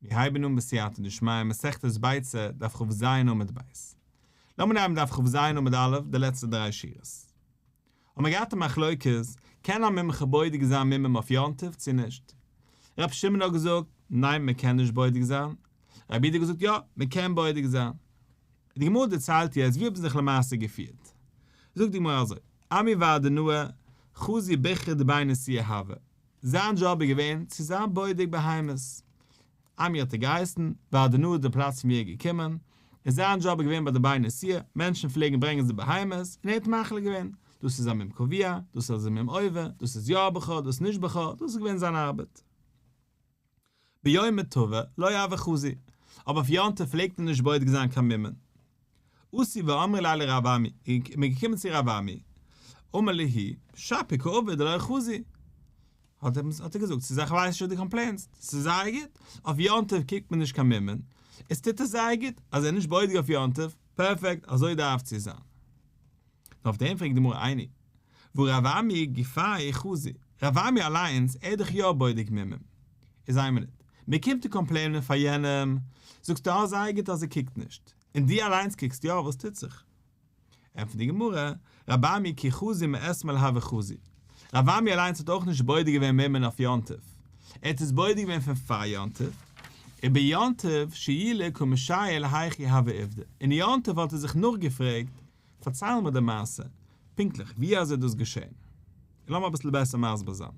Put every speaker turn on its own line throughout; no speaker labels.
מיר הייבן אן בסייעתא דשמיא מסכת ביצה דף כ"ז עמוד ב'. לאמיר נעמען דף כ"ז עמוד א' די לעצטע דריי שורות. האבן מיר געהאט א מחלוקת, קען א מומחה בודק זיין מומים אויף יום טוב צו נישט? רבי שמעון האט געזאגט, ניין מען קען נישט בודק זיין. רבי יהודה האט געזאגט יא, מען קען בודק זיין. די גמרא דערציילט יעצט ווי האט מען זיך למעשה געפירט. זאגט די גמרא אזוי, אמי ורדנאה, חזי ביכרא דבי נשיאה הוה, זיין דזשאב איז געווען צו זיין בודק בהמות. אמי האט ער געהייסן, ורדנאה איז די פלאץ פון ווי ער איז געקומען, און זיין דזשאב איז געווען ביי די בי נשיאה, מענטשן פלעגן ברענגען זיי בהמות, און ער האט מחליט געווען, דאס איז א מום קבוע, דאס איז א מום עובר, דאס איז יא א בכור, דאס איז נישט בכור, דאס איז געווען זיין ארבעט. ביומא טבא לא הוה חזי, אבער אויף יום טוב פלעגט ער נישט בודק זיין קיין מומין. אתו ואמרו ליה לרב אמי, מען איז געקומען צו רב אמי, אמר להו, שפיר קא עביד דלא חזי. האט ער האט ער געזאגט, ס'איז איך ווייס נישט וואס דו קאמפלעינסט, ס'איז זייער גוט, אויף יום טוב קוקט מען נישט קיין מומין, עס טוט עס זייער גוט, אז ער איז נישט בודק אויף יום טוב, פערפעקט, אזוי דארף צו זיין. נאר אויף דעם פרעגט די גמרא איני, והא רב אמי גופיה חזי, רב אמי אליינס ער איז דאך יא בודק מומים. איז איין מינוט, מען קומט דא קאמפלעינען פאר יענעם, זאגסטו אה זייער גוט אז ער קוקט נישט, און דו אליינס קוקסט יא, וואס טוט זיך? ענטפערט די גמרא, רב אמי כי חזי מאתמול הוה חזי, רב אמי אליינס האט אויך נישט בודק געווען מומין אויף יום טוב, ער האט עס בודק געווען פון פאר יום טוב, וביום טוב שיולי קא משייל היכי הוה עובדא, אין יום טוב האט ער זיך נאכגעפרעגט פארצייל מיר די מעשה, פונקטליך ווי אזוי איז דאס געשען? און לאמיר אביסל בעסער מסביר זיין.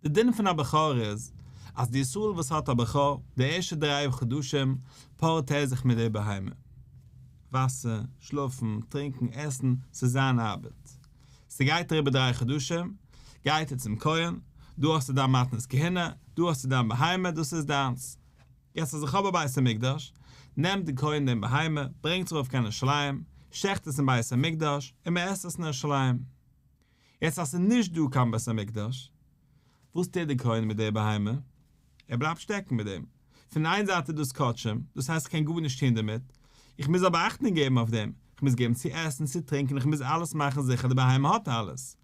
די דין פון א בכור איז, אז די ישראל וואס האט א בכור, די ערשטע דריי חדשים פארעט ער זיך מיט די בהמה. וואסער, שלאפן, טרינקן, עסן, ס'איז זיין ארבעט. ס'גייט אריבער דריי חדשים, גייט ער צום כהן, דא האסטו דיין מתנת כהונה, דא האסטו דיין בהמה, דאס איז דיינס. יעצט אז איך האב א בית המקדש, נעמט די כהן דעם בהמה, ברענגט עס ארויף קיין ירושלים, שעכט עס אין בית המקדש, און מען עסט עס אין ירושלים. יעצט אז ס'איז נישט דא קיין בית המקדש, וואס טוט די כהן מיט די בהמה? ער בלייבט שטעקן מיט דעם. פון איין זייט איז דאס קדשים, דאס הייסט איך קען גארנישט טון דערמיט, איך מוז אבער אכטונג געבן אויף דעם, איך מוז געבן צו עסן, צו טרינקען, איך מוז אלעס מאכן זיכער די בהמה האט אלעס.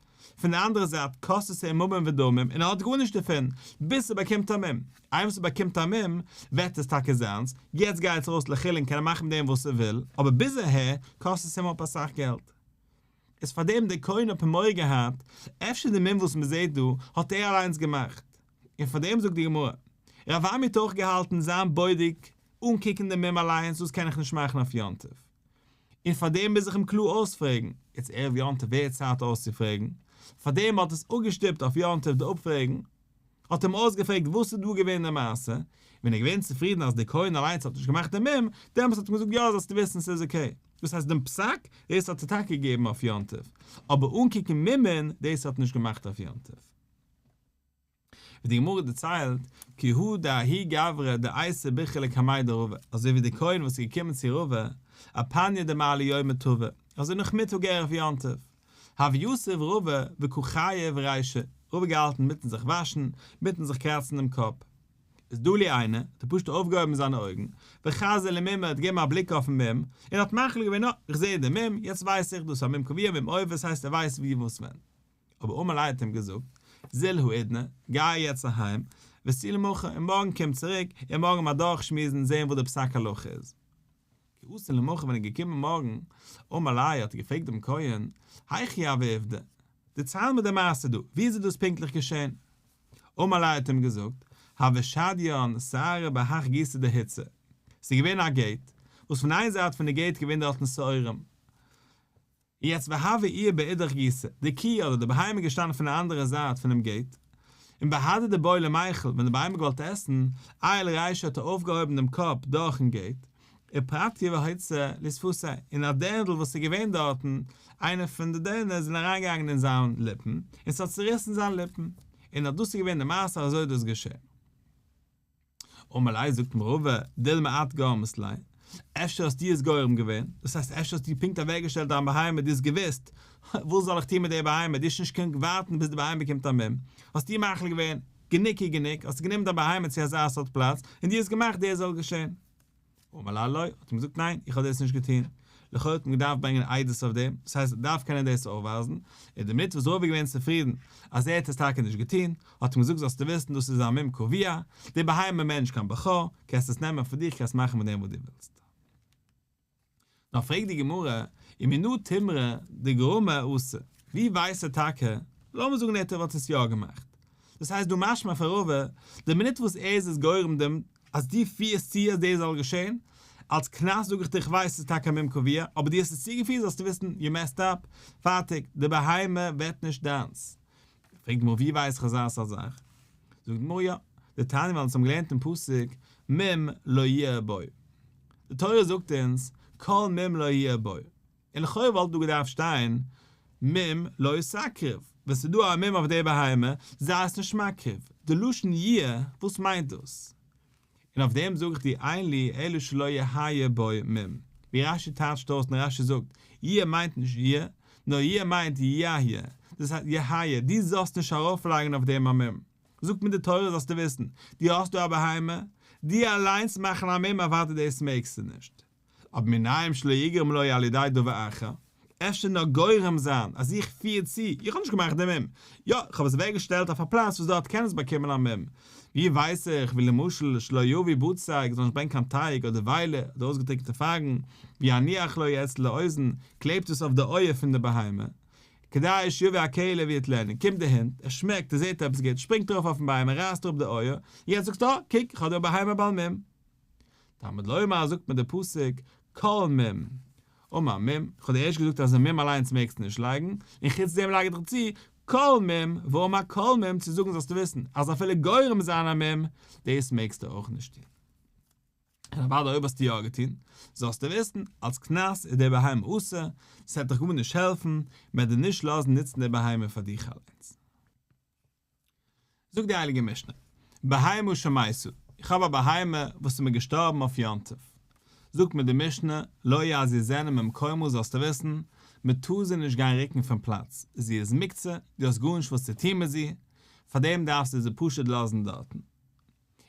פון די אנדערע זייט קאסט עס אים ממון ודמים און ער האט גארנישט דערפון, ביז ס'באקומט א מום. איינמאל ס'באקומט א מום, ווערט עס טאקע זיינס, יעצט גייט עס ארויס לחולין קען ער מאכן מיט דעם וואס ער וויל, אבער ביז אהער קאסט עס אים אפ אסאך געלט. איז פארדעם דער כהן האט מורא געהאט, אפשר די מום וואס מ'זעט דא האט ער אליינס געמאכט. און פארדעם זאגט די גמרא, רב אמי האט אויך געהאלטן זיין בודק אנקוקן די מום אליינס דאס קען איך נישט מאכן אויף יום טוב. און פאר דעם מוז איך אים קלאר אויספרעגן, יעצט ערב יום טוב ווער האט צייט אויסצופרעגן? פאר דעם האט עס אפגעשטופט אויף יום טוב די אפפרעגן, האט אים אויסגעפרעגט וואס איז דא געווען די מעשה, און ווען ער איז געווען צופרידן אז דער כהן אליינס האט נישט געמאכט דעם מום, דעמאלטס האט אים געזאגט יא זאלסטו וויסן ס'איז okay, דאס הייסט דעם פסק דאס האט ער טאקע געגעבן אויף יום טוב, אבער אנקוקן מומין דאס האט ער נישט געמאכט אויף יום טוב. ווי די גמרא דערציילט, כי הא דההוא גברא דאייתי ביכרא לקמיה דרבא, אזוי ווי דער כהן וואס איז געקומען צו רבא, אפניא דמעלי יומא טבא, אזוי נאכמיטאג ערב יום טוב, הוה יתיב רבא וקא חייב רישיה, רבא געהאלטן מיטן זיך וואשן, מיטן זיך קראצן דעם קאפ. איז דלי עיניה, האט ער פשוט אויפגעהויבן זיינע אויגן, וחזייה למומא, האט געגעבן א בליק אויפן מום, און האט מחליט געווען, אה, איך זע דעם מום, יעצט ווייס איך, דאס איז א מום קבוע, מום עובר, ס'הייסט ער ווייסט ווי וואס ווען. אבער אמר ליה האט אים געזאגט, זיל האידנא, גיי יעצט אהיים, ותו למחר, און מארגן קום צוריק, און מארגן מיר אדורכשמועסן און זען וואס די פסק הלכה איז. כי אתא למחר ווען ער איז געקומען מארגן, אמר ליה האט ער געפרעגט דעם כהן, היכי הוה עובדא, דערצייל מיר די מעשה דא, ווי איז דאס פונקטליך געשען? אמר ליה האט אים געזאגט, הוה שדיין שערא בהך גיסא דהיצא, ס'איז געווען א gate, וואס פון איין זייט פון די gate געווען דארטן שעורים, יעצט והוה איהי באידך גיסא, די קי אדער די בהמה איז געשטאנען פון די אנדערע זייט פונעם gate, און בהדי דבעי למיכל ווען די בהמה האט געוואלט עסן, עייל רישיה האט ער אויפגעהויבן דעם קאפ דורכן gate, ופרטיא הוצא לשפתיה, און א דערנדל וואס איז געווען דארטן, איינע פון די דערנער זענען אריינגעגאנגען אין זיין ליפן, און ס'האט צוריסן זיין ליפן, און אט דאס איז געווען די מעשה אזוי איז דאס געשען. אמר ליה זאגט אים רבא, דילמא את גרמת ליה, אפשר האסטו עס גורם געווען, דאס הייסט אפשר האסטו פונקט אוועקגעשטעלט דיין בהמה, דו האסט געוואוסט, וואס זאל איך טון מיט די בהמה, דו האסט נישט געקענט ווארטן ביז די בהמה באקומט א מום, האסטו מחליט געווען, גענוג איז גענוג, האסטו גענומען דיין בהמה צו אזא סארט פלאץ, און דו האסט געמאכט דאס זאל געשען. אמר ליה לא, האט אים געזאגט ניין, איך האב דאס נישט געטון. לכאו' האט מען געדארפט ברענגען עדות אויף דעם, דאס הייסט ער דארף קענען דאס אויפווייזן, און די מינוט וואס רבא איז געווען צופרידן אז ער האט עס טאקע נישט געטון, האט אים געזאגט זאלסטו וויסן דאס איז א מום קבוע, די בהמה מער נישט קיין בכור, קענסט עס נעמען פאר דיך קענסט מאכן מיט דעם וואס דו ווילסט. נאר פרעגט די גמרא, ומנא תימרא דגרמא אסור, ווי ווייסט ער טאקע, לאמיר זאגן ער וואלט עס יא געמאכט, דאס הייסט דא משמע פון רבא, די מינוט וואס ער איז עס גורם דעם אז דו פירסט צו אז דאס זאל געשען, אלס קנס זאג איך דיר איך ווייס עס איז טאקע א מום קבוע, אבער דו האסט עס צוגעפירט זאלסטו וויסן יו מעסד אפ, פארטיג, די בהמה ווערט נישט דיינס. פרעגט די גמרא ווי ווייס איך אזא סארט זאך? זאגט די גמרא יא, דתניא ווייל אונז האבן געלערנט אין פסוק מום לא יהיה בו, די תורה זאגט אונז כל מום לא יהיה בו, און לכאורה וואלט דא געדארפט שטיין מום לא תקריב, ווען ס'איז דא א מום אויף די בהמה, זיי עס נישט מקריב, די לשון יהיה, וואס מיינט דאס? און אויף דעם זאג איך דיר אין לי אלא שלא יהיה בו מום, ווי רש"י טייטשט אויס און רש"י זאגט, יהיה מיינט נישט יהיה, נאר יהיה מיינט יהיה, דאס הייסט יהיה, דו זאלסט נישט ארויפלייגן אויף דעם א מום. זאגט מיר די תורה זאלסטו וויסן, דו האסט דא א בהמה, דו אליינס מאכן א מום אוודאי דאס מעגסטו נישט. אבער מנין שלא יגרום לו על ידי דבר אחר, אפשר נאר גורם זיין אז איך פיר צו, איך האב נישט געמאכט די מום, יא, איך האב עס אוועק געשטעלט אויף א פלאץ וואס דארט קען עס באקומען א מום, ווי ווייס איך, ווי למשל שלא יביא בצק, זאל נישט ברענגען קיין טייג אדער דבילה אדער אויסגעטריקענטע פייגן, ויניח לו אצל האוזן, קלעבט עס אויף די אויער פון די בהמה, כדי שיבוא הכלב ויטלנו, קומט די הונט, ער שמעקט, ער זעט עפעס גוט, שפרינגט ארויף אויפן בהמה, רייסט אראפ די אויער, יעצט זאגסטו, אה, קוק, איך האב דא א בהמה בעל מום. תלמוד לומר זאגט מיר דער פסוק כל מום, אמר מום, איך האב דיר ערשט געזאגט אז א מום אליינס מעגסטו נישט לייגן, און חוץ דעם לייג איך דיך צו כל מום, ואמר כל מום צו זאגן זאלסטו וויסן אז אפילו גורם זיין א מום, דאס מעגסטו אויך נישט טון. און אוודאי אויב האסטו יא געטון, זאלסטו וויסן, אלס קנס איז דער בהמה אסור, ס'וועט דיך גארנישט העלפן, מ'וועט דיר נישט לאזן נוצן די בהמה פאר דיך אליינס. זאגט די הייליגע משנה, בהמה שמתה, איך האב א בהמה וואס איז מיר געשטארבן אויף יום טוב, זאגט מיר די משנה, לא יזיזנה ממקומה זאלסטו וויסן, מען טאר זי נישט גיין רוקן פון פלאץ, זי איז מוקצה, דו האסט גארנישט וואס צו טון מיט זי, פארדעם דארפסטו זי פשוט לאזן דארטן.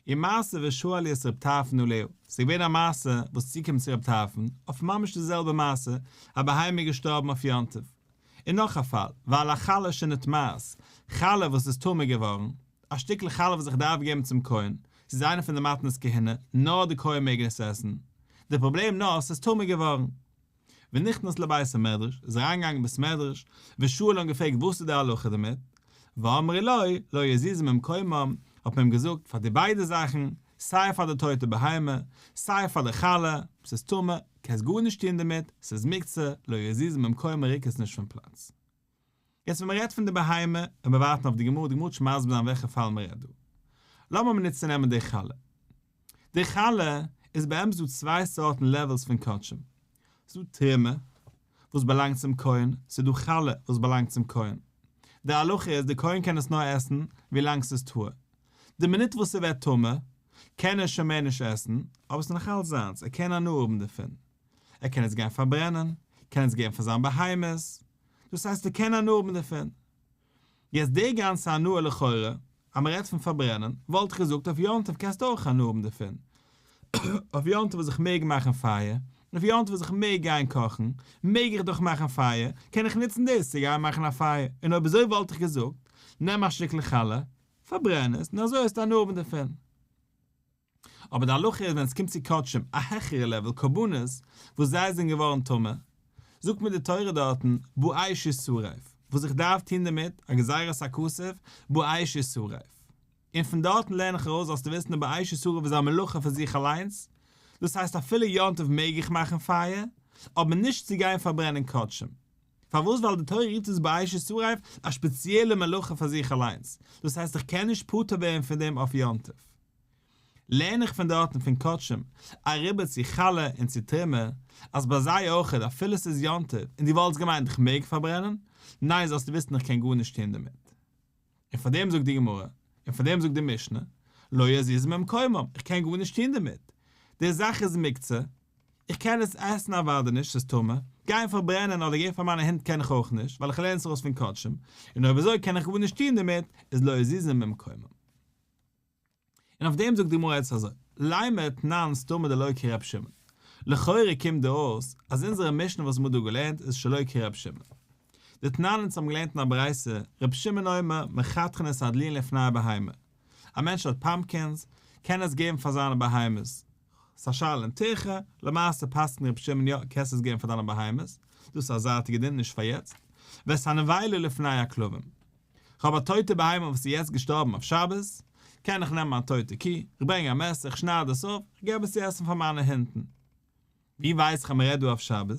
ומעשה ושאלו את ר' טרפון עליה, ס'איז געווען א מעשה וואס צוקומט צו ר' טרפון, אויף ממש די זעלבע מעשה, א בהמה איז געשטארבן אויף יום טוב. און נאך א פאל, ועל החלה שנטמאת, חלה וואס איז טמא געווארן, א שטיקל חלה וואס איך דארף געבן צום כהן, ס'איז איינע פון די מתנות כהונה, נאר די כהן מעג עס עסן, די פראבלעם נאר ס'איז טמא געווארן. ונכנס לבית המדרש, איז אריינגעגאנגען אין בית מדרש, ושאל און געפרעגט וואס איז די הלכה דערמיט, ואמרו לו, לא יזיזם ממקומם, האט מען אים געזאגט, פאר די ביידע זאכן, סיי פאר די טויטע בהמה, סיי פאר די חלה, ס'איז טמא, קענסט גארנישט טון דערמיט, ס'איז מוקצה, לא יזיזם ממקומם ריק עס נישט פון פלאץ. יעצט ווען מ'רעדט פון די בהמה, ווען מיר ווארטן אויף די גמרא, די גמרא וועט שוין מסביר זיין וועלכע פאל מ'רעדט דא. לאמיר מיר נוצן נעמען די חלה. די חלה איז באמת דא צוויי סארטן levels פון קדשים. ס'איז דא תרומה וואס באלאנגט צום כהן, ס'איז דא חלה וואס באלאנגט צום כהן. די הלכה איז די כהן קען עס נאר עסן ווילאנג ס'איז טהור. די מינוט וואס ס'ווערט טמא קען ער שוין מער נישט עסן, אבער ס'איז נאך אלץ זיינס, ער קען הנאה האבן דערפון. ער קען עס גיין פארברענען, קען עס געבן פאר זיין בהמות, דאס הייסט ער קען הנאה האבן דערפון. יעצט די גאנצע הנאה לכאורה, אז מען רעדט פון פארברענען, וואלט איך געזאגט אויף יום טוב קענסטו אויך הנאה האבן דערפון. אויף יום טוב וואס איך מעג מאכן פייער, אויף יום טוב וואס איך מעג גיין קאכן, מעג איך דאך מאכן פייער, קען איך נוצן דאס צו גיין מאכן א פייער, און אויב אזוי וואלט איך געזאגט, נעם א שטיקל חלה, פארברען עס, און אזוי האסטו הנאה האבן דערפון. אבער די הלכה איז ווען עס קומט צו קדשים, א העכערע level, קרבנות, וואס זיי זענען געווארן טמא, זאגט מיר די תורה דארטן, באש ישרף, וואס איך דארף טון דערמיט, א גזירת הכתוב, באש ישרף. און פון דארטן לערן איך ארויס זאלסטו וויסן אז באש ישרף איז א מלאכה פאר זיך אליינס, דאס הייסט אפילו יום טוב מעג איך מאכן פייער, אבער נישט צו גיין פארברענען קדשים. פארוואס ווייל די תורה רופט עס באש ישרף א שפעציעלע מלאכה פאר זיך אליינס, דאס הייסט איך קען נישט פטור ווערן פון דעם אויף יום טוב. לערן איך פון דארטן פון קדשים אריבער צו חלה און צו תרומה, אז ביי זיי אויכעט אפילו ס'איז יום טוב און דו וואלטסט געמיינט איך מעג פארברענען, ניין זאלסטו וויסן איך קען גארנישט טון דערמיט. און פאר דעם זאגט די גמרא, און פאר דעם זאגט די משנה, לא יזיז ממקומם, איך קען גארנישט טון דערמיט, די זאך איז מוקצה, איך קען עס עסן אוודאי נישט, ס'איז טמא, גיין פארברענען אדער געבן פאר מיינע הינט קען איך אויך נישט, ווייל איך לערן עס ארויס פון קדשים, און אויב אזוי קען איך גארנישט טון דערמיט, איז לא יזיזם ממקומם. און אויף דעם זאגט די גמרא יעצט אזוי, לימא תנן סתמא דלא כר' שמעון. לכאורה קומט דא אויס אז אונזערע משנה וואס מ'האט דא געלערנט איז שלא כר' שמעון. דתנן אונז האבן געלערנט אין א ברייתא, ר' שמעון אומר מחתכין את הדלועין לפני הבהמה, א מענטש האט פאמפקינס, קען ער עס געבן פאר זיינע בהמות, ס'איז א שאלה אין טירחא, למעשה פסק'נט ר' שמעון יא קענסט עס געבן פאר דיינע בהמות, דאס איז א זייטיגע דין נישט פאר יעצט, ואת הנבילה לפני הכלבים. כ'האב א טויטע בהמה וואס איז יעצט געשטארבן אויף שבת, קען איך נעמען מיין טויטע קו, כ'ברענג א מעסער, כ'שנייד עס אויף, כ'געב עס צו עסן פאר מיינע הינטן. ווי ווייס איך אז מ'רעדט דא אויף שבת?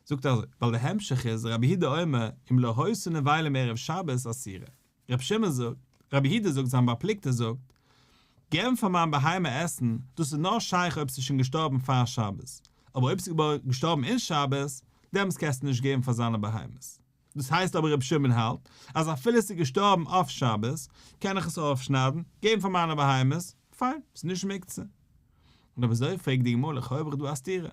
זאגט ער אזוי, ווייל די המשך איז רבי יהודה אומר אם לא היתה נבילה מערב שבת אסורה. רבי שמעון זאגט, רבי יהודה זאגט זיין בר פלוגתא זאגט, געבן פאר מיין בהמה עסן, דאס איז נאר שייך אויב ס'איז שוין געשטארבן פאר שבת, אבער אויב ס'איז געשטארבן אין שבת, דעמאלטס קענסטו נישט געבן פאר זיינע בהמות. דאס הייסט אבער רבי שמעון האלט אז אפילו ס'איז געשטארבן אויף שבת, קען איך עס אויפשניידן, געבן פאר מיינע בהמות, פיין, ס'איז נישט מוקצה. און אויב אזוי פרעגט די גמרא לכאו' האב איך דא א סתירה.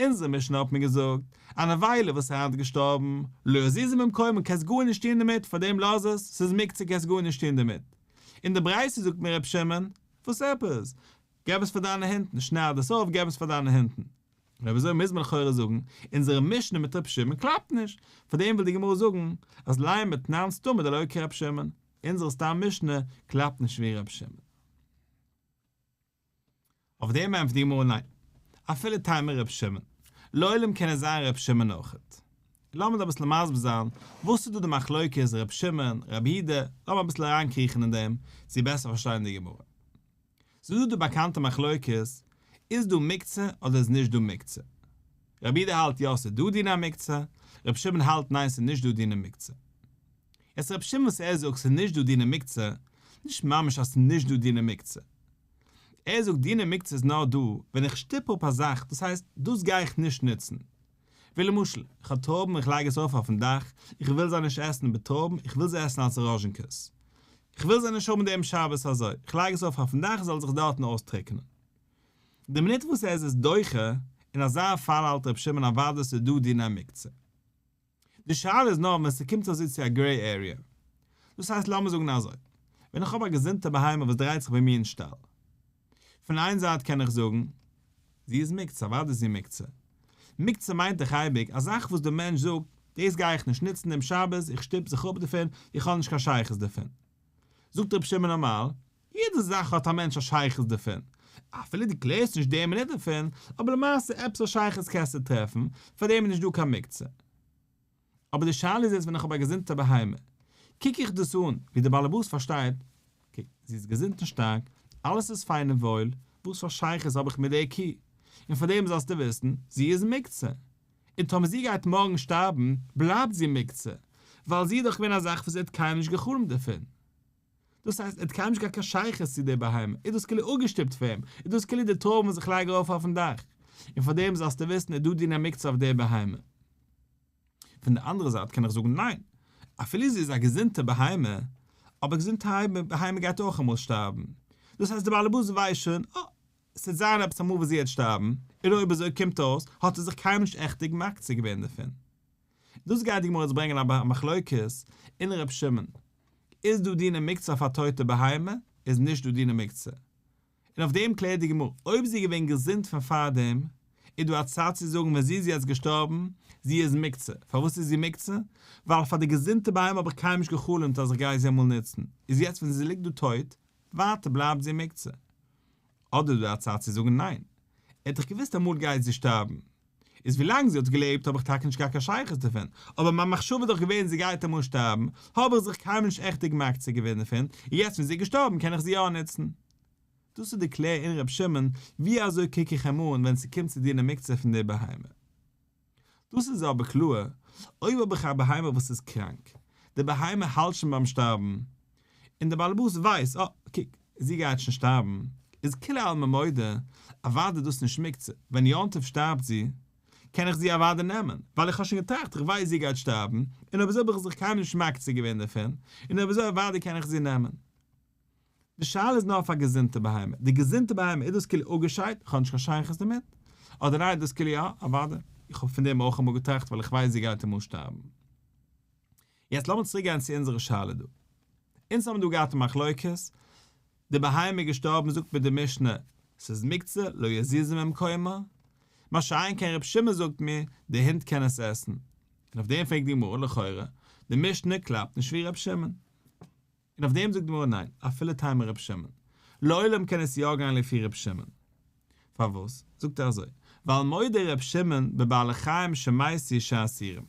אונזער משנה האט מען געזאגט, א נבילה וואס איז היינט געשטארבן, לא יזיזו ממקומה קענסט גארנישט טון דערמיט, פארדעם לאז עס, ס'איז מוקצה קענסט גארנישט טון דערמיט. אין די ברייתא זאגט מיר רבי שמעון, וואס עפעס? געב עס פאר דיינע הינטן, שנייד עס אויף, געב עס פאר דיינע הינטן. און אויב אזוי מוז מען לכאורה זאגן, אונזערע משנה מיט רבי שמעון קלאפט נישט, פאר דעם וויל די גמרא זאגן, אז לימא תנן סתמא דלא כרבי שמעון, אונזערע סתם משנה קלאפט נישט ווי רבי שמעון. אויף דעם ענטפערט די גמרא ניין, אפילו תימא רבי שמעון, לעולם קען עס זיין רבי שמעון אויכעט. לאמיר אביסל מסביר זיין וואס איז דא די מחלוקת רבי שמעון, רבי יהודה, לאמיר אביסל אריינקריכן אין דעם צו בעסער פארשטיין די גמרא. ס'איז דא די באקאנטע מחלוקת, איז דא מוקצה אדער איז נישט דא מוקצה? רבי יהודה האלט יא ס'איז דא דיני מוקצה, רבי שמעון האלט ניין ס'איז נישט דא דיני מוקצה. יעצט רבי שמעון וואס ער זאגט ס'איז נישט דא דיני מוקצה, נישט ממש אז ס'איז נישט דא דיני מוקצה. ער זאגט דיני מוקצה איז נאר דא ווען איך שטופ אפ א זאך, דאס הייסט דאס גיי איך נישט נוצן. ווי למשל, איך האב טרויבן איך לייג עס ארויף אויפן דאך, איך וויל זיי נישט עסן מיט טרויבן, איך וויל זיי עסן אלס ראזשינקעס. איך וויל זיי נישט האבן דעם שבת אזוי, איך לייג עס ארויף אויפן דאך עס זאל זיך דארטן אויסטריקענען. די מינוט וואס ער איז עס דוחה, אין אזא פאל האלט ר' שמעון אוודאי ס'איז דא דיני מוקצה. די שאלה איז נאר ווען ס'קומט אזוי צו א גרעי עריע. דאס הייסט לאמיר זאגן אזוי, ווען איך האב א געזונטע בהמה וואס דרייט זיך ביי מיר אין שטאל, פון איין זייט קען איך זאגן, זי איז מוקצה, אוודאי איז זי מוקצה. מוקצה מיינט דאך אייביג א זאך וואס דער מענטש זאגט, דאס גיי איך נישט נוצן דעם שבת, איך שטופ זיך אפ דערפון, איך האב נישט קיין שייכות דערפון. זאגט רבי שמעון נארמאל, יעדע זאך האט א מענטש א שייכות דערפון, אפילו דו קלערסט נישט די מינוט דערפון, אבער למעשה עפעס א שייכות קענסטו טרעפן, פאר דעם איז נישט דא קיין מוקצה. אבער די שאלה איז יעצט ווען איך האב א געזונטע בהמה, קוק איך דאס אן ווי דער באלעבאס פארשטייט, קוק, זי איז געזונט און שטארק, אלעס איז פיין און וואויל, וואס פאר שייכות האב איך מיט די קו? און פאר דעם זאלסטו וויסן, זי איז מוקצה. און טאמער זי גייט מארגן שטארבן, בלייבט זי מוקצה, ווייל זי איז דאך געווען א זאך וואס ער האט קיינמאל נישט גע'חלומ'ט דערפון. דאס הייסט, ער האט קיינמאל נישט געהאט קיין שייכות צו די בהמה, איז דאס כאילו אפגעשטופט פון אים, איז דאס כאילו די טרויבן וואס איך לייג ארויף אויפן דאך, און פאר דעם זאלסטו וויסן איז דא דיני מוקצה אויף די בהמה. פון די אנדערע זייט קען איך זאגן ניין, אפילו זי איז א געזונטע בהמה, אבער געזונטע בהמה גייט אויך אמאל שטארבן, דאס הייסט די בעלעבאס ווייסט שוין, אה, ס'וועט זיין עפעס אמאל וואס זי וועט שטארבן, און אויב אזוי קומט אויס האט ער זיך קיינמאל נישט עכטיג מקצה געווען דערפון. דאס גייט די גמרא יעצט ברענגען א מחלוקת אין ר' שמעון, איז דא דיני מוקצה אויף א טויטע בהמה, איז נישט דא דיני מוקצה. און אויף דעם קלערט די גמרא, אויב זי איז געווען געזונט פון פארדעם, איז דא א צד צו זאגן ווען זי איז יעצט געשטארבן, זי איז מוקצה. פארוואס איז זי מוקצה? ווייל פאר די געזונטע בהמה האב איך קיינמאל נישט גע'חלומ'ט אז איך גיי זי אמאל נוצן, איז יעצט ווען זי ליגט דא טויט, ווייטער בלייבט זי מוקצה. אדער איז דא א צד צו זאגן ניין, ער האט דאך געוואוסט אמאל גייט זי שטארבן, איז ווילאנג זי האט געלעבט האב איך טאקע נישט געהאט קיין שייכות דערפון, אבער מיין מחשבה איז דאך געווען זי גייט אמאל שטארבן, האב איך זיך קיינמאל נישט עכטיג מקצה געווען דערפון, און יעצט ווען זי איז געשטארבן קען איך זי יא נוצן. דאס איז די קלער אין ר' שמעון, ווי אזוי קוק איך אים אן ווען ס'קומט צו דיני מוקצה פון די בהמה. דאס איז אבער קלאר, אויב האב איך א בהמה וואס איז קראנק, די בהמה האלט שוין ביים שטארבן, און דער באלעבאס ווייסט, אה, קוק, זי גייט שוין שטארבן, איז כולי עלמא מודה, אוודאי דאס נישט מוקצה, ווען יום טוב שטארבט זי, קען איך זי אוודאי נעמען, ווייל איך האב שוין געטראכט, איך ווייס זי גייט שטארבן, און אויב אזוי האב איך זיך קיינמאל נישט מקצה געווען דערפון, און אויב אזוי אוודאי קען איך זי נעמען. די שאלה איז נאר אויף א געזונטע בהמה, די געזונטע בהמה איז דאס כאילו אפגעשיידט, איך האב נישט קיין שייכות דערמיט, אדער ניין איז דאס כאילו יא, אוודאי, איך האב פון דעם אויך אמאל געטראכט ווייל איך ווייס זי גייט אמאל שטארבן. יעצט לאמיר צוריק גיין צו אונזערע שאלה דא. אונז האבן דא געהאט א מחלוקת, די בהמה איז געשטארבן זאגט מיר די משנה ס'איז מוקצה לא יזיזו ממקומה. מה שאין כן ר' שמעון זאגט מיר, די הונט קען עס עסן. און אויף דעם פרעגט די גמרא לכאורה, די משנה קלאפט נישט ווי ר' שמעון. און אויף דעם זאגט די גמרא ניין, אפילו תימא ר' שמעון. לעולם קען עס יא גיין לפי ר' שמעון. פארוואס? זאגט ער אזוי, ווייל מודה ר' שמעון בבעלי חיים שמתו שאסורים.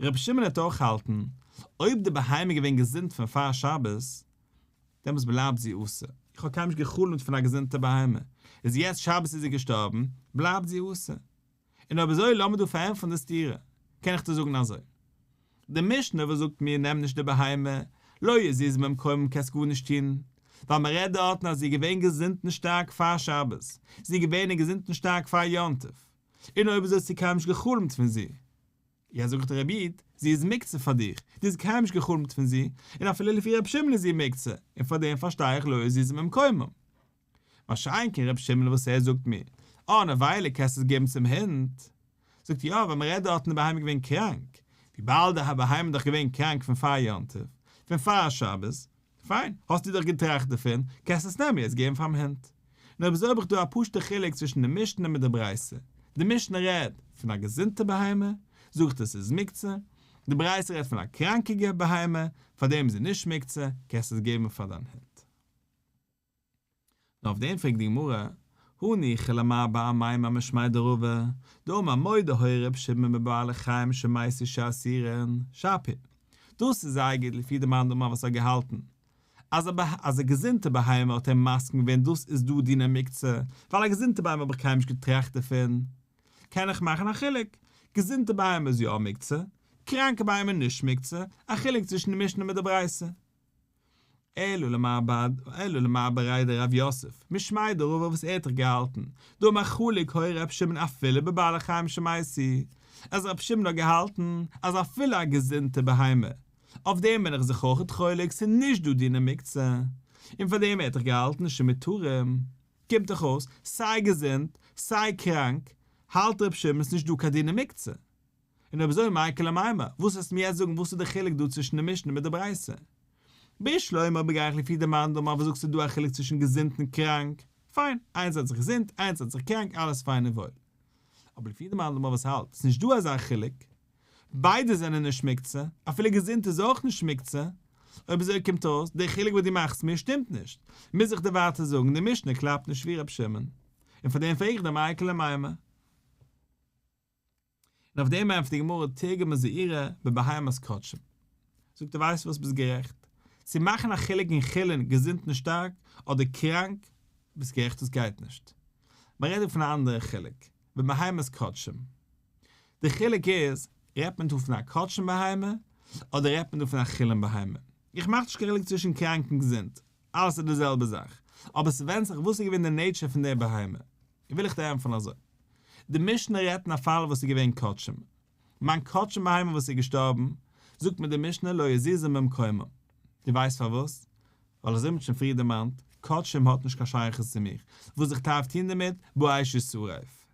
ר' שמעון וועט אויך האלטן, אויב די בהמה איז געווען געזונט פון פאר שבת, דעמאלטס בלייבט זי אסור. איך האב קיינמאל נישט גע'חלומ'ט פון א געזונטע בהמה, איז יעצט שבת איז זי געשטארבן, בלייבט זי אסור. און אויב אזוי לאמיר דא פארענטפערן די סתירה, קען איך דיר זאגן אזוי, די משנה וואס זאגט מיר נעם נישט די בהמה, לא יזיז ממקומה קענסט גארנישט טון, ווייל מען רעדט דארטן אז זי איז געווען געזונט און שטארק פאר שבת, זי איז געווען געזונט און שטארק פאר יום טוב, און אויב אזוי האסטו קיינמאל נישט גע'חלומ'ט פון זי. יעצט זאגט דיר רבי איד, זי איז מוקצה פאר דיך, דו האסט קיינמאל נישט גע'חלומ'ט פון זי, און אפילו לפי רבי שמעון איז זי מוקצה, און פאר דעם פארשטיי איך לא יזיז ממקומה. מה שאין כן רבי שמעון וואס ער זאגט מיר, אה נבילה קענסט עס געבן צום הונט. זאגט יא ווייל מ'רעדט דארטן די בהמה איז געווען קראנק, וויבאלד די בהמה איז דאך געווען קראנק פון פאר יום טוב, פון פאר שבת, פיין, האסטו דאך געטראכט דערפון, קענסט עס נעמען יעצט געבן פאר'ן הונט. און אויב אזוי האב איך דא א פשוט'ע חילוק צווישן די משנה מיט די ברייתא, די משנה רעדט פון א געזונטע בהמה, זאגט עס איז מוקצה, די ברייתא רעדט פון א קראנקע בהמה, פארדעם איז זי נישט מוקצה, קענסט עס געבן פאר דיין הונט. נאר אויף דעם פרעגט די גמרא, הניחא למר בר אמימר משמיה דרבא, דאמר מודה היה ר' שמעון בבעלי חיים שמתו שאסורין, שפיר. דאס איז זייער גוט לפי די מאן דאמר וואס האט געהאלטן אז א אז א געזונטע בהמה האט ער מסכים געווען דאס איז דא דיני מוקצה, ווייל א געזונטע בהמה האב איך קיינמאל נישט געטראכט דערפון, קען איך מאכן א חילוק, געזונטע בהמה איז יא מוקצה, קראנקע בהמה נישט מוקצה, א חילוק צווישן די משנה מיט די ברייתא. אלא למר בר אלא למר בריה דרב יוסף, משמיה דרבא וואס ער האט דאך געהאלטן, דאמר חלוק היה ר' שמעון אפילו בבעלי חיים שמתו, אז ר' שמעון האט געהאלטן אז אפילו א געזונטע בהמה, אויף דעם בין איך זיך אויכעט חולק ס'איז נישט דא דיני מוקצה, און פאר דעם ער האט דאך געהאלטן שמותרים, קומט דאך אויס סיי געזונט סיי קראנק האלט ר' שמעון ס'נישט דא קיין דיני מוקצה. און אויב אזוי מאי איכא למימר, וואס וועסטו מיר יעצט זאגן וואס איז די חילוק דא צווישן די משנה מיט די ברייתא? בשלמא אויב גיי איך לפי די מאן דאמר וואס זאגט ס'איז דא א חילוק צווישן געזונט און קראנק, פיין, איינס רעדט זיך געזונט איינס רעדט זיך קראנק אלעס פיין און וואויל. אבער לפי די מאן דאמר וואס האלט ס'איז נישט דא אזא חילוק, ביידע זענען נישט מוקצה, אפילו געזונט איז אויך נישט מוקצה, אויב אזוי קומט אויס די חילוק וואס דו מאכסט מיר שטימט נישט, מוז איך דיר ווייטער זאגן די משנה קלאפט נישט ווי ר' שמעון, און פאר דעם פרעג איך דיר מאי איכא למימר. און אויף דעם ענטפערט די גמרא תרגמה זעירא בבהמת קדשים. זאגט ער ווייסט וואס ביסט גערעכט, צו מאכן א חילוק אין חולין געזונט און שטארק אדער קראנק, ביסט גערעכט דאס גייט נישט. מען רעדט דא פון א אנדערע חילוק, בבהמת קדשים. די חילוק איז, רעדט מען דא פון א קדשים בהמה, אדער רעדט מען דא פון א חולין בהמה. איך מאך נישט קיין חילוק צווישן קראנק און געזונט, אלעס איז די זעלבע זאך, אבער ס'ווענדט זיך וואס איז געווען די nature פון די בהמה. וויל איך דיר ענטפערן אזוי. די משנה רעדט אין א פאל וואס איז געווען קדשים. מיין קדשים בהמה וואס איז געשטארבן, זאגט מיר די משנה לא יזיזו ממקומה. דו ווייסט פארוואס? ווייל אזוי ווי מ'האט שוין פריער דערמאנט, קדשים האט נישט קיין שייכות צו מיך, וואס איך דארף טון דערמיט, באש ישרף.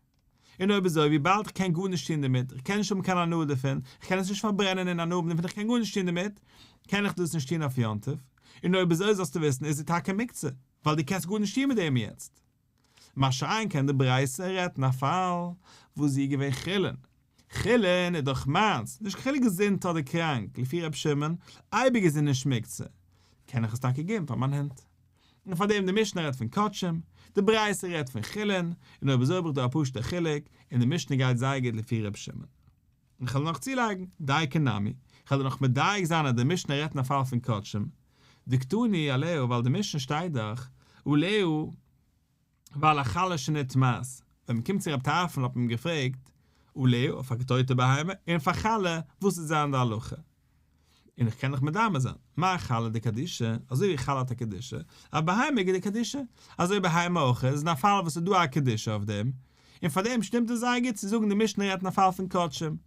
און אויב אזוי, וויבאלד איך קען גארנישט טון דערמיט, איך קען נישט האבן קיין הנאה דערפון, איך קען עס נישט פארברענען און הנאה האבן דערפון, איך קען גארנישט טון דערמיט, קען איך דאס נישט טון אויף יום טוב. און אויב אזוי זאלסטו וויסן, איז זי טאקע מוקצה, ווייל דו קענסט גארנישט טון מיט דעם יעצט. מה שאין כן די ברייתא רעדט אין א פאל וואס זי איז געווען חולין, חולין איז דאך מיינס, נישט קיין חילוק געזונט אדער קראנק, לפי ר' שמעון, אייביג איז זי נישט מוקצה, קען איך עס טאקע געבן פאר מיין הונט. און פאר דעם די משנה רעדט פון קדשים, די ברייתא רעדט פון חולין, און אויב אזוי האב איך דא א פשוט'ע חילוק, און די משנה גייט זייער גוט לפי ר' שמעון. און כ'וועל נאך צולייגן, דייקא נמי, כ'וועל דיר נאך מדייק זיין אז די משנה רעדט אין א פאל פון קדשים, דקתני עליה ווייל די משנה שטייט דאך עליה ועל החלה שנטמאת, ווען מ'קומט צו רב טרפון האט מען אים געפרעגט עליה אויף א געטויטע בהמה און פאר חלה וואס וועט זיין די הלכה, און איך קען דאך מדמה זיין, מה חלה דקדישא, אזוי ווי חלה האט א קדושה, אף בהמה דקדישא, אזוי בהמה אויך, איז אין א פאל וואס איז דא א קדושה אויף דעם, און פאר דעם שטימט עס זייער גוט צו זאגן די משנה רעדט אין א פאל פון קדשים.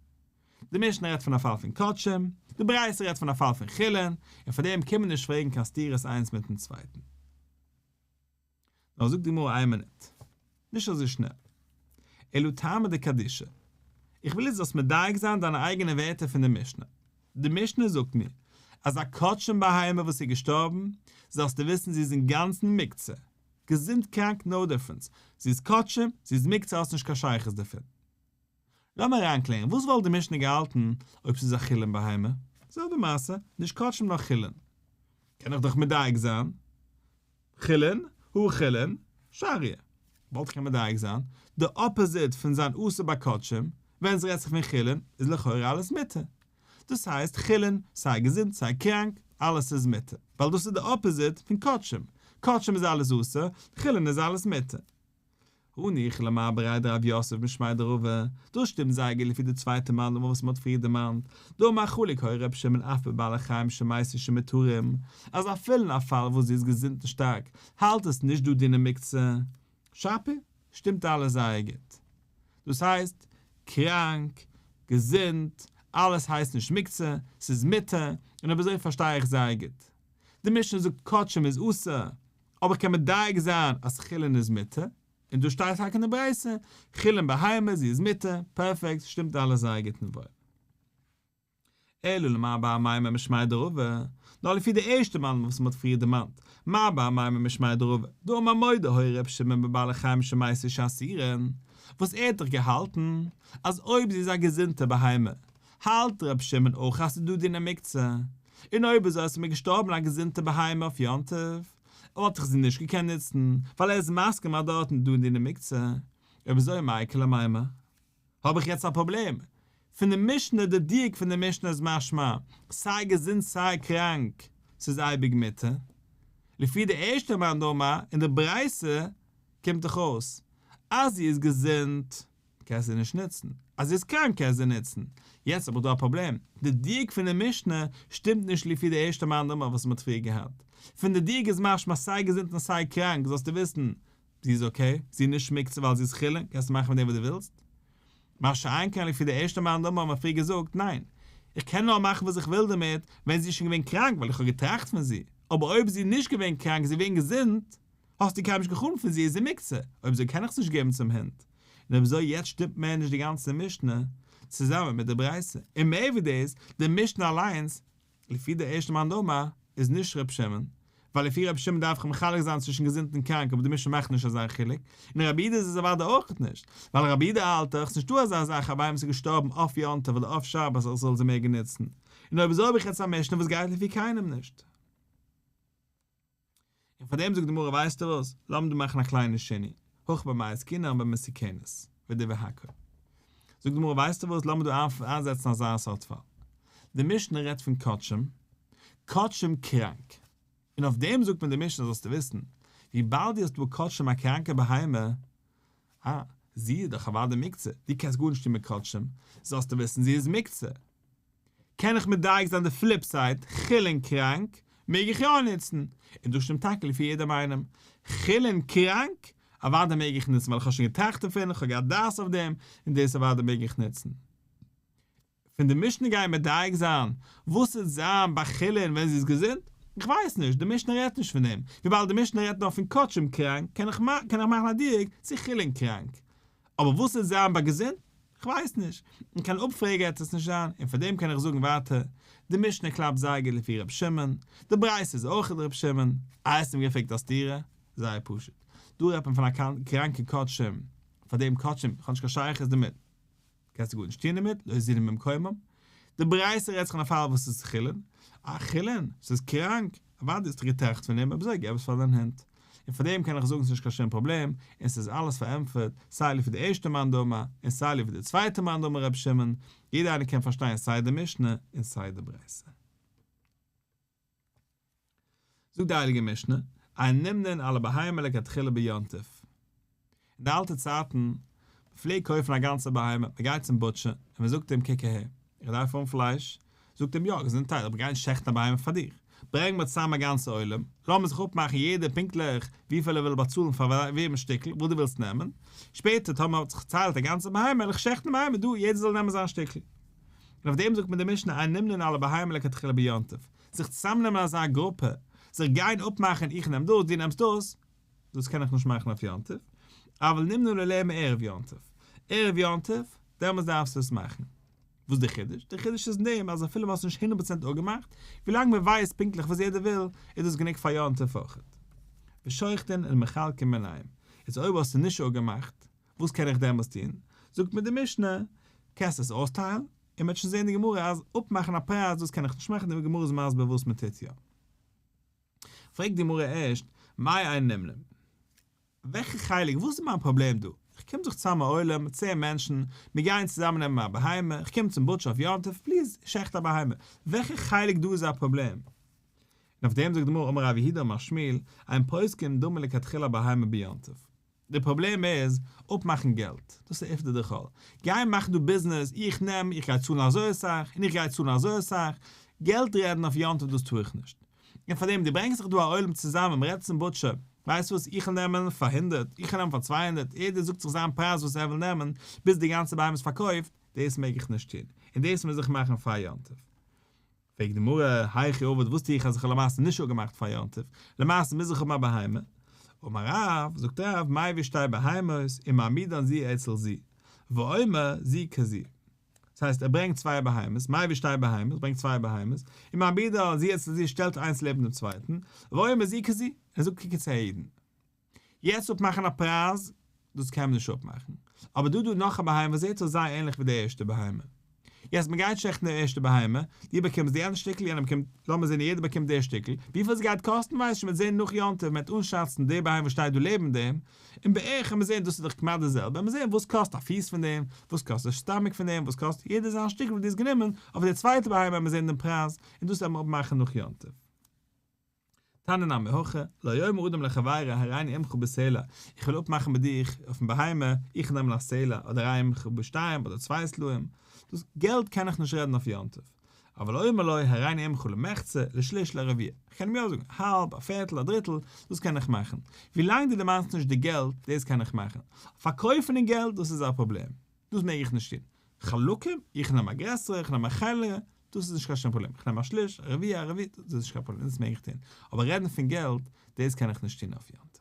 די משנה רעדט פון א פאל פון קדשים, די ברייתא רעדט פון א פאל פון חולין, און פאר דעם קען מען נישט פרעגן קיין סתירות איינס מיטן צווייטן. נאר זאגט די גמרא איין מינוט, נישט אזוי שנעל. אלא טעמא דקדישא. איך וויל יעצט זאלסט מדייק זיין דיינע אייגענע ווערטער פון די משנה. די משנה זאגט מיר אז א קדשים בהמה וואס איז געשטארבן, זאלסטו וויסן זי איז אינגאנצן מוקצה. געזונט קראנק נאו דיפרענס, זי איז קדשים, זי איז מוקצה האסט נישט קיין שייכות דערפון. לאמיר אריינקלערן, וואס וואלט די משנה געהאלטן אויב ס'איז א חולין בהמה? זעלבע מעשה, נישט קדשים נאר חולין. קען איך דאך מדייק זיין, חולין, הא חולין, שריא. וואלט איך קען מדייק זיין, די opposite פון זיין אסור ביי קדשים, ווען עס רעדט זיך פון חולין, איז לכאורה אלעס מותר. דאס הייסט חולין, סיי געזונט סיי קראנק, אלעס איז מותר. ווייל דאס איז די opposite פון קדשים. קדשים איז אלעס אסור, חולין איז אלעס מותר. הניחא למר בריה דרב יוסף משמיה דרבא, דאס שטימט זייער גוט לפי די צווייטע מאן דאמר וואס מען האט פריער דערמאנט, דאמר חלוק היה ר' שמעון אף בבעלי חיים שמתו שמותרים, אז אפילו אין א פאל וואס זי איז געזונט און שטארק, האלט עס נישט דא דיני מוקצה. שפיר, שטימט אלעס זייער גוט. דאס הייסט, קראנק, געזונט, אלעס הייסט נישט מוקצה, ס'איז מותר, און אויב אזוי פארשטיי איך זייער גוט. די משנה זאגט קדשים איז אסור, אבער איך קען מדייק זיין אז חולין איז מותר, און דא שטייט טאקע אין די ברייתא, חולין בהמה זי איז מותר, פערפעקט, שטימט אלעס זייער גוט און וואויל. אלא למר בר אמימר משמיה דרבא, נאר לפי די ערשטע מאן וואס מ'האט פריער דערמאנט, מר בר אמימר משמיה דרבא, דאמר מודה היה ר' שמעון בבעלי חיים שמתו שאסורין, וואס ער האט דאך געהאלטן אז אויב זי איז א געזונטע בהמה, האלט ר' שמעון אויך אז ס'איז דא דיני מוקצה, און אויב אזוי אז ס'איז מיר געשטארבן א געזונטע בהמה אויף יום טוב, וואלט איך זי נישט געקענט נוצן, ווייל ער איז מסכים אז דארטן איז דא דיני מוקצה. אויב אזוי מאי איכא למימר? האב איך יעצט א פראבלעם. פון די משנה, די דיוק פון די משנה איז משמע, סיי געזונט סיי קראנק, ס'איז אייביג מותר. לפי די ערשטע מאן דאמר אין די ברייתא קומט דאך אויס אז זי איז געזונט קענסט זי נישט נוצן, אז זי איז קראנק קענסט זי נוצן. יעצט האב איך דא א פראבלעם, די דיוק פון די משנה שטימט נישט לפי די ערשטע מאן דאמר וואס מ'האט פריער געהאט. פון די דיוק איז משמע סיי געזונט און סיי קראנק זאלסטו וויסן זי איז okay, זי איז נישט מוקצה ווייל זי איז חולין, קענסטו מאכן מיט דעם וואס דו ווילסט. מה שאין כן לפי די ערשטע מאן דאמר האט מען פריער געזאגט, ניין, איך קען נאר מאכן וואס איך וויל דערמיט ווען זי איז שוין געווען קראנק ווייל איך האב געטראכט פון זי, אבער אויב זי איז נישט געווען קראנק זי איז געווען געזונט, האסטו קיינמאל נישט געחלומט פון זי איז זי מוקצה, אויב אזוי קען איך עס נישט געבן צום הונט. און אויב אזוי יעצט שטימט מער נישט די גאנצע משנה צוזאמען מיט די ברייתא, און מער ווי דאס, די משנה אליינס לפי די ערשטע מאן דאמר איז נישט ר' שמעון, ווייל לפי ר' שמעון דארף איך מחלק זיין צווישן געזונט און קראנק אבער די משנה מאכט נישט אזא חילוק, און רבי יהודה איז עס אוודאי אויך נישט, ווייל רבי יהודה האלט דאך ס'נישטא אזא זאך א בהמה וואס איז געשטארבן אויף יום טוב אדער אויף שבת אז איך זאל זי מעגן נוצן, און אויב אזוי האב איך יעצט א משנה וואס גייט לפי קיינעם נישט. און פאר דעם זאגט די גמרא ווייסטו וואס, לאמיר דא מאכן א קליינע שינוי, הכא במאי עסקינן במסוכנת, ודברי הכל. זאגט די גמרא ווייסטו וואס, לאמיר דא איינזעצן אזא סארט פאל. די משנה רעדט פון קדשים, קדשים קראנק. און אויף דעם זאגט מען די משנה זאלסטו וויסן, וויבאלד דו האסט דא קדשים א קראנקע בהמה, אה, זי איז דאך אוודאי מוקצה, דו קענסט גארנישט טון מיט קדשים, זאלסטו וויסן זי איז מוקצה. קען איך מדייק זיין די flip side, חולין קראנק, מעג איך יא נוצן? און דאס שטימט טאקע לפי יעדעם איינעם. חולין קראנק, אוודאי מעג איך נוצן ווייל איך האב שוין געטראכט דערפון, איך האב געהאט דעת אויף דעם, און דאס אוודאי מעג איך נוצן. פון די משנה גיין מדייק זיין וואס וועט זיין ביי חולין ווען זי איז געזונט? איך ווייס נישט, די משנה רעדט נישט פון דעם. וויבאלד די משנה רעדט נאר פון קדשים קראנק, קען איך מאכן א דיוק צו חולין קראנק. אבער וואס וועט זיין ביי געזונט? כ'ווייס נישט, און קיין אפפרעגער העט עס נישט זיין, און פאר דעם קען איך זאגן ווייטער, די משנה קלאפט זייער גוט לפי ר' שמעון, די ברייתא איז אויך ר' שמעון, איי האסט אים געפרעגט א סתירה? זייער פשוט, דא רעדט מען פון א קראנקע קדשים, פאר דעם קדשים, כ'האב נישט קיין שייכות דערמיט, קענסטו גארנישט טון דערמיט, לא זינו ממקומם, די ברייתא רעדט זיך אין א פאל וואס איז חולין, א חולין, ס'איז קראנק, אוודאי האסטו געטראכט פון אים, אבער אזוי געב עס פאר דיין הונט. און פאר דעם קען איך זאגן ס'נישט קיין שום פראבלעם, און ס'איז אלעס פארענטפערט, סיי לפי די ערשטע מאן דאמר, און סיי לפי די צווייטע מאן דאמר רבי שמעון, יעדער איינער קען פארשטיין סיי די משנה און סיי די ברייתא. זאגט די הייליגע משנה, אין נמנין על הבהמה לכתחילה ביום טוב. אין די אלטע צייטן, מען פלעגט קויפן א גאנצע בהמה, מען גייט צום butcher, און מען זאגט אים קוק אהער, איך דארף האבן פלייש, זאגט אים יא, געזונטהייט, אבער גיי נישט שעכטן א בהמה פאר דיך, ברענג מיר צוזאם א גאנצע עולם, לאמיר זיך אפמאכן יעדער פונקטליך וויפיל ער וויל באצאלן פאר וועמענס שטיקל, וואס דו ווילסט נעמען, שפעטער טאמער האט זיך געציילט א גאנצע בהמה, וועל איך שעכטן די בהמה דא, יעדער זאל נעמען זיין שטיקל. און אויף דעם זאגט מען די משנה אין נמנין על הבהמה לכתחילה ביום טוב, זיך צוזאמנעמען אזא גרופע, זיך גיין אפמאכן איך נעם דאס, דו נעמסט דאס, דאס קען איך נישט מאכן אויף יום טוב, אבל נמנין עליה מערב יום טוב, ערב יום טוב, דעמאלטס דארפסטו עס מאכן. וואס די חידוש? די חידוש איז אין דעם אז אפילו מען האט עס נישט הונדערט פראצענט אפגעמאכט, ווילאנג מען ווייסט פונקטליך וואס יעדער וויל, איז דאס גענוג פאר יום טוב אויכעט. ושוחטין ומחלקין ביניהם. איז אויב האסטו נישט אפגעמאכט, וואס קען איך דעמאלס טון? זאגט מיר די משנה, קענסט עס אויסטיילן, און מ'וועט שוין זען אין די גמרא אז אפמאכן א פרייז דאס קען איך נישט מאכן, די גמרא איז מסביר וואס מ'טוט יא. פרעגט די גמרא ערשט, מאי אין נמנין? וועלכע חלק, וואס איז מיין פראבלעם דא? איך קום זיך צוזאם א עולם, צען מענטשן, מיר גייען צוזאמען נעמען א בהמה, איך קום צום בוטשער אויף יום טוב, please, שעכט א בהמה. וועלכע חלק דא איז א פראבלעם? און אויף דעם זאגט די גמרא, אמר רב יהודה אמר שמואל, אין פוסקין דמים לכתחילה בהמה ביום טוב. די פראבלעם איז, אפמאכן געלט. דאס איז עובדא דחול. גיי מאכן דא ביזנעס, איך נעם, איך גיי צאלן אזוי אסאך, און איך גיי צאלן אזוי אסאך. געלט רעדן אויף יום טוב דאס טאר איך נישט. און פאר דעם, דו ברענגסט זיך דא א עולם צוזאמען, מ'רעדט צום בוטשער, ווייסט וואס, איך וויל נעמען פאר הונדערט, איך וויל נעמען פאר 200, יעדער זאגט זיך זיין פרייז וואס ער וויל נעמען, ביז די גאנצע בהמה איז פארקויפט, דאס מעג איך נישט טון. און דאס מוז איך מאכן פאר יום טוב. פרעגט די גמרא, היכי עביד, וואס טו איך אז איך האב למעשה נישט אפגעמאכט פאר יום טוב, למעשה מוז איך האבן א בהמה? אמר רב, זאגט רב, מביא שתי בהמות ומעמידן זו אצל זו, ואומר זו כזו. דאס הייסט ער ברענגט צוויי בהמות, מביא שתי בהמות, ברענגט צוויי בהמות, ומעמידן זו אצל זו שטעלט איינס לעבן דעם צווייטן, ואומר זו כזו, ער זאגט קוק יעצט הער אידן. יעצט אפמאכן א פרייז, דאס קען מען נישט אפמאכן. אבער דא דא נאך א בהמה וואס זעט אויס זייער ענליך ווי די ערשטע בהמה. יעצט מען גייט שעכטן די ערשטע בהמה, דו באקומסט די יענע שטיקל, יענער באקומט, לאמיר זען יעדער באקומט די שטיקל, וויפיל עס גייט קאסטן ווייס איך נישט, מען וועט זען נאך יום טוב, מען וועט אנשאצן די בהמה וואס שטייט דא לעבן דעם, און בערך וועט מען זען דאס איז דאך כמעט די זעלבע, וועט מען זען וואס קאסט א פיס פון דעם, וואס קאסט די stomach פון דעם, וואס קאסט יעדער זיין שטיקל וואס דו האסט גענומען, אויף די צווייטע בהמה וועט מען זען דעם פרייז, און דאס וועט מען אפמאכן נאך יום טוב. תניא נמי הכי, לא יאמר אדם לחבירו הריני עמך בסלע, איך וויל אפמאכן מיט דיך אויפן בהמה, איך נעם א סלע, אדער הריני עמך בשתיים אדער צוויי סלעים, דאס געלט קען איך נישט רעדן אויף יום טוב. אבל אומר לו הריני עמך למחצה, לשליש לרביע, איך קען אים יא זאגן, האלב, א פערטל, א דריטל, דאס קען איך מאכן. ווילאנג דו דערמאנסט נישט די געלט, דאס קען איך מאכן. פארקויפן אין געלט, דאס איז א פראבלעם. דאס מעג איך נישט טון. חלקים, איך נעם א גרעסערע, איך נעם א קלענערע, דאס איז נישט קיין שום פראבלעם. איך נעם א שליש, א רביע, א רביעית, דאס איז נישט קיין פראבלעם, דאס מעג איך טון. אבער רעדן פון געלט, דאס קען איך נישט טון אויף יום טוב.